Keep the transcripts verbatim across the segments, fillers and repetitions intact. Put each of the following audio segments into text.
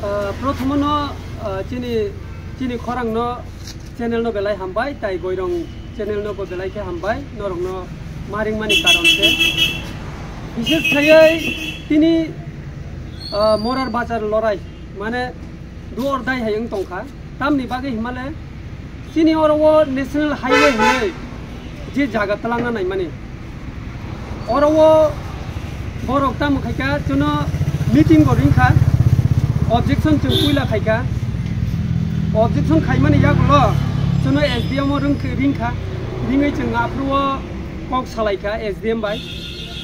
Ah, prothomo no, ah, chini, chini khorang no channel no belai hambai, tai Goirong channel no bo belai khe hambai, norok no maring mani karon se. Bishes khaiwi tini, ah, Morar Bazar lorai, mane do or die hai wng tongkha. Tamni bagwi himale chini oro o National Highway hinwi je jaga twlangna naimani, oro o borok tamo khaikha, chwngno meeting bo ringkha, objection chwng puila khaikha. Objection khaimani yagulo chwngno S D M o ringkha, ringkha, ringwi chwng aphuru o kok salaikha S D M bai.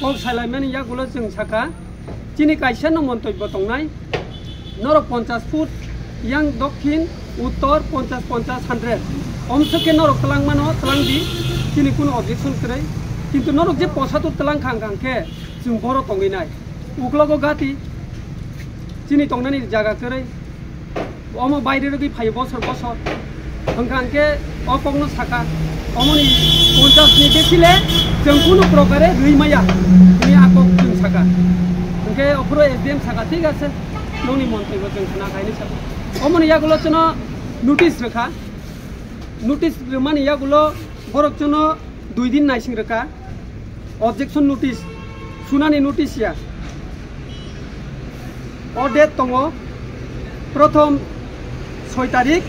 Kok salaimani yagulo chwng sakha, chini kaisa no montobyo tongnai, norok ponchash foot yang dokhin uttor ponchash, ponchash, hundred. Omsok khe norok twlang mano, twlang di, chini kuno objection kwrwi. Kintu norok je posatur twlang kha, hwnkha hwnkhe chwng boro tongwi nai. Uklogo gati, chini tongnani jaga kwrwi. Omo baire rwgwi phaio bosor bosor. Hwnkha hwnkhe o kokno saka, omoni ponchash ni besi le chwng kunu prokare rwi maya hwnwi a kok chwng saka. Hwnkhe ophuru S D M saka, "Thik ache, nongni montoi bo chwng khna kha," hwnwi saka. Omoni yagulo chwngno notice rwkha. Notice rwmani yagulo borok chwngno dui din naising rwkha. Objection notice, sunani notice ya. O date tongo, prothom soi tarik,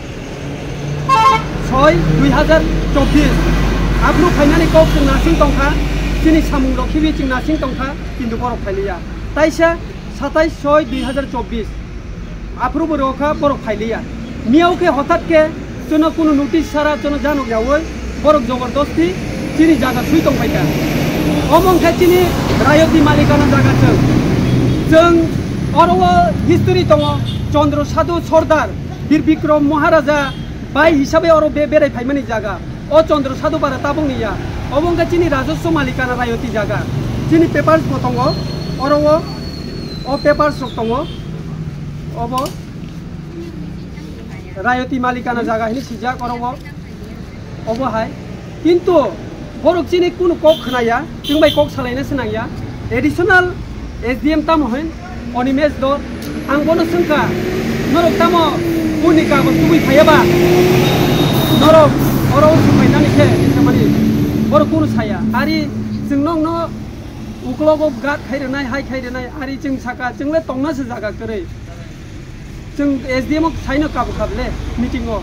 soi dui hazar chobbish. Aphuru phainani kok chwng nasing tongkha, chini samung rok khibi chwng nasing tongkha, kintu borok phailiya. Taisa satais soi dui hazar chobbish. Aphuru bo rokha borok phailiya. Miyao khe hothat khe chwngno kunu notice sara chwngno janok yaui borok jobordosti chini jaga sui tongphaikha. Omo wngkha chini rayoti malikana jaga chwng. Chwng oro o history tongo, Chandra Sadhu Sordar, Bir Bikram Maharaja bai hisabe oro be-, berai phaimani jaga. O Chandra Sadhu Para tabukni ya. Obo wngkha chini rajaswa malikana rayoti jaga. Chini papers bo tongo. Oro o, o papers rok tongo. Obo rayoti malikana jaga hini sijak oro o. Obo hai. Kintu borok chini kunu kok khna ya, chwng bai kok salaina se nang ya. Additional S D M tamo hwn, Animesh Dor, ang bono swngkha, norok tamo boni kagoj tubui phaiya ba? Norok oro swngmai nani khe, mani borok kunu saya. Ari chwng nokno uklogo gat khai rwnai, hai khai rwnai, ari chwng saka, chwng le tongna se jaga kwrwi. Chwng S D M o saino kabu kable meeting o.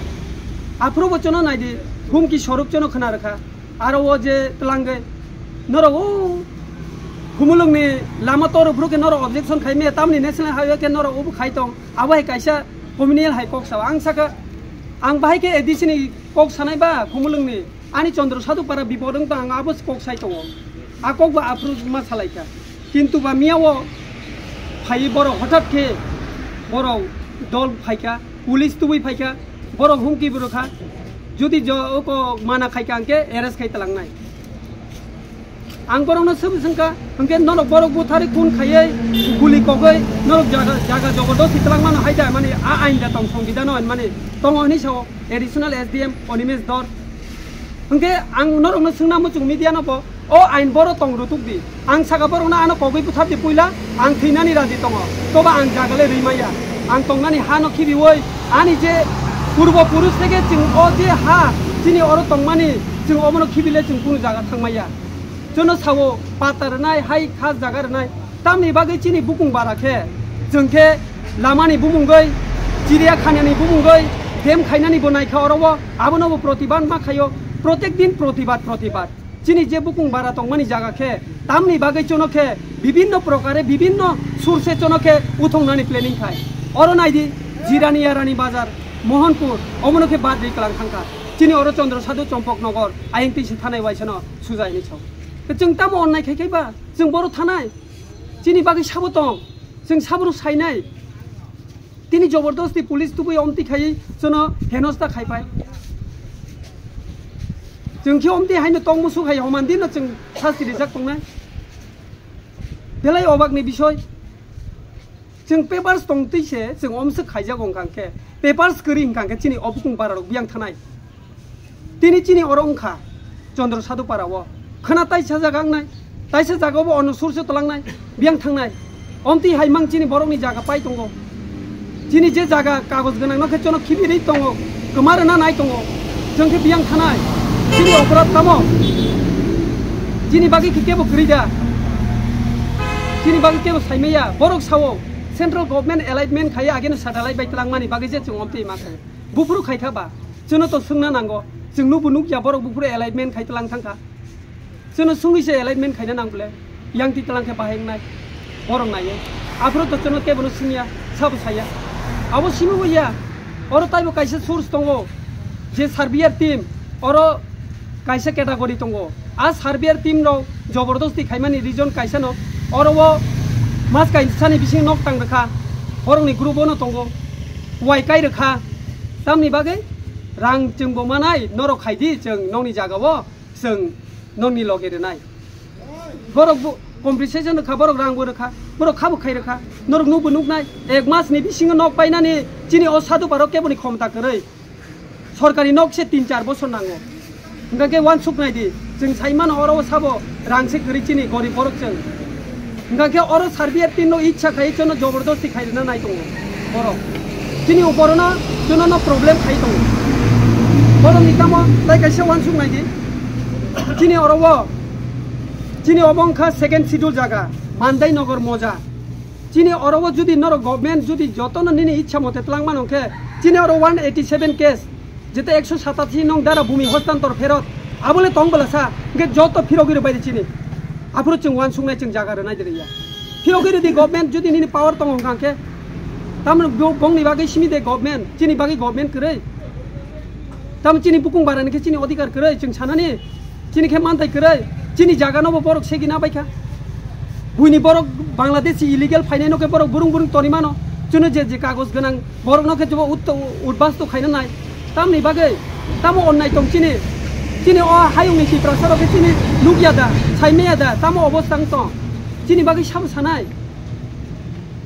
Aphuru bo chwngno naidi, humki sorok chwngno khna rwkha. Aro o je twlangwi norok o Khumulwngni lama tor phuru khe norok objection khai maya, tamni national highway khe norok obo khai tong, abo hai kaisa communal hai kok sao. Ang saka, ang bahai khe A D C ni kok sanai ba Khumulwngni, ani Chandra Sadhu Para bipod wng tong, ang abo kok sai tongo. A kok bo aphuru ma salai kha. Kintu ba miyao phai borok hothat khe borok dol phai kha, police tubui phai kha, borok humki bo rw kha. Jodi jo oko mana khai kha, hwnkhe arrest khai twlangnai. Ang borokno swbwi swngkha, hwnkhe norok borok buthari khun khaiwi guli kogwi norok jaga, jaga jobordosti twlangmano hai da, mani a ain da tong, songbidano mani tongo hwnwi sao, additional S D M Animesh Dor. Hwnkhe ang norokno swngna muchung media no bo, o ain boro tong rutuk di. Ang saka borokno ano kogwi buthardi puila, ang thwinani raji tongo. Toba ang jaga le rwi maya. Ang tongnani ha no khibiwi, ani je purbo purush theke chwng o je ha chini oro tongmani, chwng obono khibile chwng kunu jaga thangmaya. Chwngno sao pata rwnai, hai kha jaga rwnai. Tamni bagwi chini bukung bara khe, chwng khe lamani bumungwi, chiriya khanani bumungwi, dam khainani bo naikha oro o, abono bo protibad ma khaio, protek din protibad, protibad. Chini je bukung bara tongmani jaga khe, tamni bagwi chwngno khe bibinno prokare, bibinno source chwngno khe uthongnani planning khai. Oro naidi, Jirani Yarani Bazar, Mohanpur, omono khe bad ri kwlang thangkha. Chini oro Chandra Sadhu Chompok Nogor, ayang twi se thanai waisano sujai hinwi sao. Chwng tamo onnai khai khai ba? Chwng boro thanai. Chini bagwi sabo tong. Chwng sabono sainai. Tini jobordosti police tubui omti khai chwngno henosta khai pai. Chwng khe omti haino tong musuk hai homan dinno chwng sasti rijak tongnai. Belai obakni bisoi. Chwng papers tong twi se chwng omswk khaijak wng kha khe, papers kwrwi wng kha khe chini o bukung bara rok biyang thanai. Tini chini oro wng kha Chandra Sadhu Para o. Khwna taisa jaga wngnai, taisa jaga bo ono sur se tlangnai, biyang thangnai. Omtwi hai mang chini borokni jaga pai tongo. Chini je jaga kagoj gwnang no khe chono khibirwi tongo, kwma rwna nai tongo. Chwng khe biyang thanai. Chini oporad tamo? Chini bagwi khe kebo kwrwi da. Chini bagwi kebo saimaya. Borok sao central government alignment khai ageno satellite bai twlangmani bagwi je chwng omtwi ma khaio. Buphuru khai kha ba? Chwngno to swngna nango. Chwng nubo nukya borok buphuru alignment khai twlang thang kha. Chwngno swngwi se alignment khaina nang bole. Yang ti twlang khe bahai wngnai. Borok naiyo. Aphuru to chwngno kebono swngya, sabo saya. Abo simi bo ya. Oro taibo kaisa source tongo. Je surveyor team, oro kaisa category tongo. A surveyor team rok jobordosti khaimani reason kaisa no. Oro o mas kaisani bising nok tang rwkha. Borokni group o no tongo. Wai kai rwkha. Tamni bagwi rang chwngbo manai, norok khaidi chwng nokni jagao. Chwng nokni loge rwnai. Borok bo compensation rwkha, borok rang bo rwkha, borok khabo khai rwkha. Norok nukbo nuknai, ek mas ni bisingo nok painani chini o sadhu parok keboni khomta kwrwi. Sorkari nok se tin char bosor nango. Hingkha khe wansuk nai di, chwng sai mano oro o sabo rang se kwrwi chini gorib borok chwng. Hingkha khe oro surveyor team no ichha khai chono jobordosti khai rwna nai tongo borok. Chini upor no chono no problem khai tongo. Borok ni tamo tai kaisa wansuk nai di. Chini oro o, chini obo wngkha second schedule jaga, Mandai Nogor Moja. Chini oro o judi norok government judi jotono nini ichha mote twlang mano khe, chini oro one eighty seven case, jete ekso satashi nong dara bhumi hostantor pherot, abole tong bwlasa, hingkhe joto phirogwi rwbai di chini. Aphuru chwng wansuknai chwng jaga rwnai de rwya. Phirogwi rwdi government judi nini power tongo hwnkha khe, tamoni bo-, bongni bagwi simi de government, chini bagwi government kwrwi. Tamo chini bukung barani khe chini odhikar kwrwi, chwng sanani, chini khe manthai kwrwi, chini jaga no bo borok segina bai kha. Buini borok Bangladeshi illegal phainai no khe borok burung burung toni mano. Chwngno je je kagoj gwnang borok no khe jobo ut-, udbasto khaina nai. Tamni bagwi tamo onnai tong chini, chini o hayungni Tiprasa rok khe chini nukya da, saimaya da, tamo obostha wng tong. Chini bagwi sabo sanai,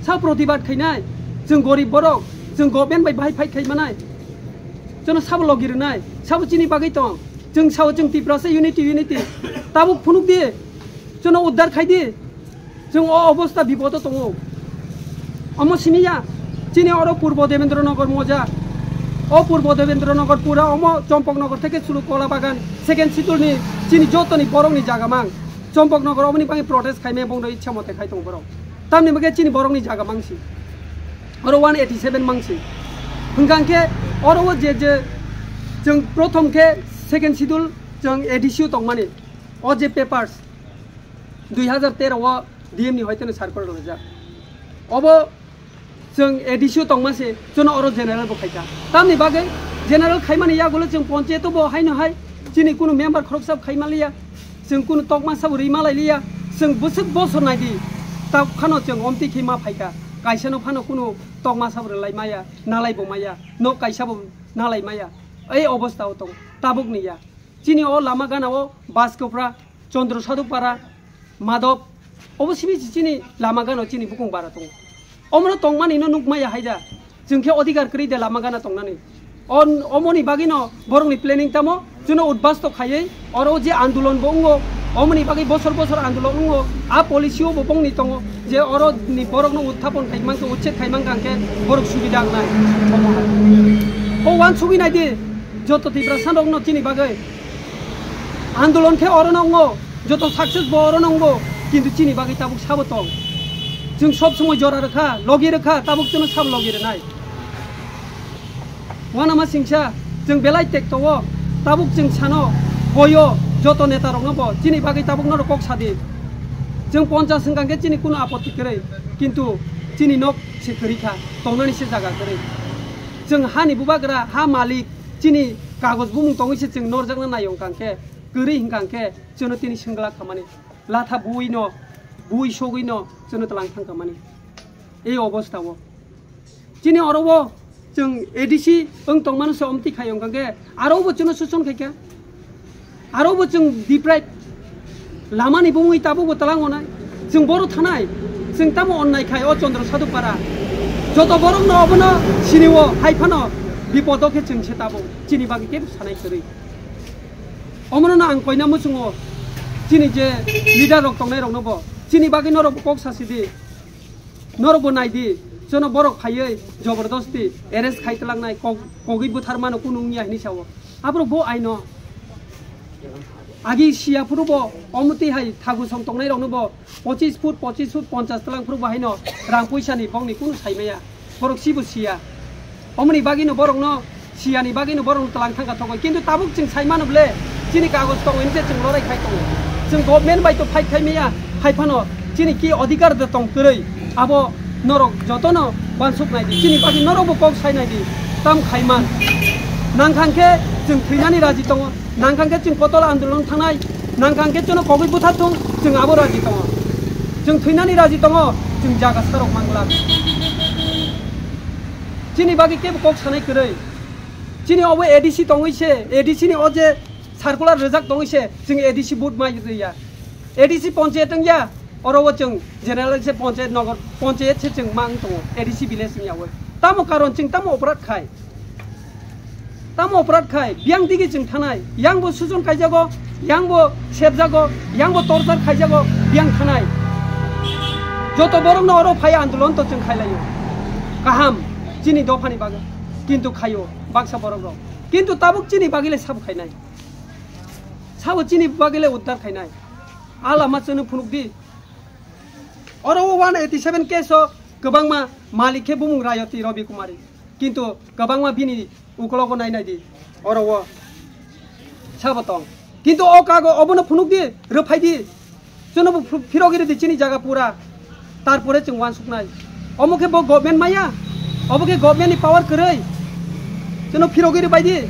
sa protibad khainai, chwng gorib borok, chwng government bai bahai fight khai manai. Chwngno sabo logi rwnai, sabo chini bagwi tong. Chwng sao chwng Tiprasa unity, unity. Tabuk phunuk di, chwngno uddar khai di. Chwng o obostha bipodo tongo. Omo simi ya, chini oro Purbo Debendra Nagar Moja. O Purbo Debendra Nagar pura omo Chompok Nagar theke sulu Kola Bagan, second schedule ni chini jotoni borokni jaga mang. Chompok Nagar oboni bagwi protest khaimaya bongno ichha mote khai tongo borok. Tamni bagwi chini borokni jaga mangsi. Oro one eighty seven mangsi. Hwnkha khe oro o je je chwng prothom khe second schedule chwng A D C o tongmani. O je papers dui hazar tero o D M ni hoiteno circular rwjak. Obo chwng A D C o tongma se, chwngno oro general bo khaikha. Tamni bagwi general khaimani yagulo chwng ponchayato bo haino hai chini kunu member khoroksa khai manliya, chwng kunu tokma sabo rwi malai liya, chwng bwswk bosor naidi, ta phano chwng omtwi khe ma phaikha. Kaisano phano kunu tokma sabo rwlai maya, nalai bo maya, nok kaisa bo nalai maya. Ei obostha o tong, tabuk ni ya. Chini o lama gana o Baskopra, Chandra Sadhu Para, Madhop, obo simi si chini lama gana o chini bukung bara tongo. Omono tongmani no nukmaya haida. Chwng khe odhikar kwrwi de lama gana tongnani. On-, omoni bagwi no borokni planning tamo chwngno udbasto khaiwi oro je andolon bo wngo, omoni bagwi bosor bosor andolon wngo, a policy o bo bongni tongo je oro ni borokno uthapon khai mankhe, uchet khai mankha hwnkhe borok subida wngnai. Omo hai. O wansugwi nai di, joto Tiprasa rokno chini bagwi. Andolon khe oro no wngo, joto success bo oro no wngo, kintu chini bagwi tabuk sabo tong. Chwng sob somoi jora rwkha, logi rwkha, tabuk chwngno sabo logi rwnai. Wanama singsa, chwng belai tekto o, tabuk chwng sano, boyo, joto neta rokno bo, chini bagwi tabuk norok kok sadi. Chwng ponchas hwnkha khe chini kunu apotti kwrwi, kintu chini nok se kwrwi kha, tongnani se jaga kwrwi. Chwng hani bubagra, ha malik, chini kagoj bumung tongwi se chwng norjakna naio hwnkha khe, kwrwi hwnkha khe, chwngno tini sengla khamani, latha buino, bui sogwino chwngno tlang thang khamani. Ei obostha o. Chini oro o chwng A D C wng tongmano se omtwi khai wngkha khe, aro bo chwngno suson khai kha. Aro bo chwng deprive lamani bumui tabuk bo tlang onai. Chwng boro thanai. Chwng tamo onnai khai o Chandra Sadhu Para. Joto borokno obono sini o hai phano bipodo khe chwng se tabuk. Chini bagwi kebo sanai kwrwi. Omono no ang koina muchungo. Chini je leader rok tongnai rokno bo chini bagwi norok bo kok sasi di, norok bo nai di, jono borok phaiwi jobordosti arrest khai twlangnai, kok, kogwi buthar mano kunu wngya hinwi sao. Aborok bo aino agi siya phuru bo omotwi hai thagu song tongnai rokno bo pochis foot, pochis foot, ponchas twlang phuru bo haino rang puisa ni bongni kunu sai maya, borok sibo siya. Omoni bagwino borokno siyani bagwino borokno twlang thangkha thogoi. Kintu tabuk chwng sai mano ble, chini kagoj tongo hinse chwng lorai khai tongo. Chwng government bai to fight khai maya, hai phano chini ki odhikar de tong kwrwi, abo norok jotono uansuk nai di. Chini bagwi norok bo kok sai nai di, tam khai man. Nang thang khe chwng thwinani raji tongo, nang thang khe chwng kotol andolon thangnai, nang thang khe chwngno kogwi butharthung, chwng abo raji tongo. Chwng thwinani raji tongo, chwng jaga sarok manglak. Chini bagwi kebo kok sanai kwrwi. Chini obo A D C tongwi se, A D C ni o je circular rwjak tongwi se, chwng A D C vote mai rwya. A D C ponchayat wngya, oro o chwng general se ponchayat, nogor ponchayat se chwng ma wng tongo, A D C village wngya o. Tamo karon chwng tamo oporad khai? Tamo oporad khai? Biyang digi chwng thanai, yang bo sujon kaijago, yang bo sepjago, yang bo torchar khaijago, biyang thanai. Joto borokno oro phai andolon to chwng khailaio. Kaham, chini dophani bagwi. Kintu khaio baksa borok rok. Kintu tabuk chini bagwi le sabo khainai. Sabo chini bagwi le uddar khainai. A lama chwngno phunuk di. Oro o one eighty seven case o kwbangma malik khe bumung Rayoti Robi Kumari. Kintu kwbangma bini ukologo nai nai di. Oro o sabo tong. Kintu o kago obono phunuk di, rwphai di. Chwngno bo phu-, phirogwi rwdi chini jaga pura. Tarpore chwng uansuknai. Omo khe bo government maya. Obo khe government ni power kwrwi. Chwngno phirogwi rwbai di.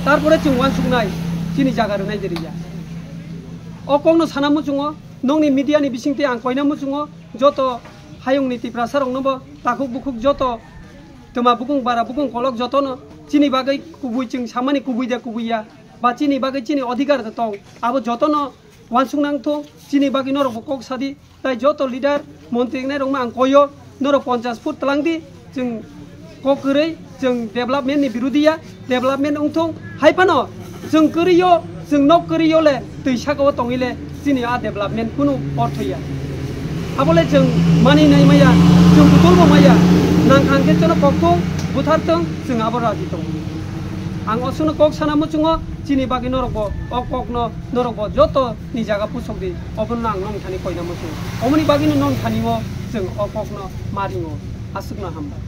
Tarpore chwng uansuknai. Chini jaga rwnai de rwya. O kokno sana muchungo. Nokni media ni bisingtwi ang koina muchungo. Joto hayungni Tiprasa rokno bo takhuk bukhuk joto twma bukung bara bukung kolok jotono chini bagwi kubui chwng samani kubui de kubui ya. Ba chini bagwi chini odhikar de tong. Abo jotono uansuk nang thung, chini bagwi norok bo kok sadi, tai joto leader, montri wngnai rokno ang koyo, norok ponchas foot twlang di, chwng kok kwrwi, chwng development ni birodi ya, development wng thung, hai phano chwng kwrwi o, chwng nok kwrwi o le twi saka o tongwi le chini a development kunu ortho ya. Abo le chwng mani nai maya, chwng butul bo maya, nang kha hwnkhe chwngno kok thung, buthar thung, chwng abo raji tongo. Ang oswkno kok sana muchungo, chini bagwi norok bo o kokno norok bo joto ni jaga pusok di, obono ang nong thani koina muchung. Omoni bagwino nong thani o chwng o kokno ma ringo. Aswkno hambai.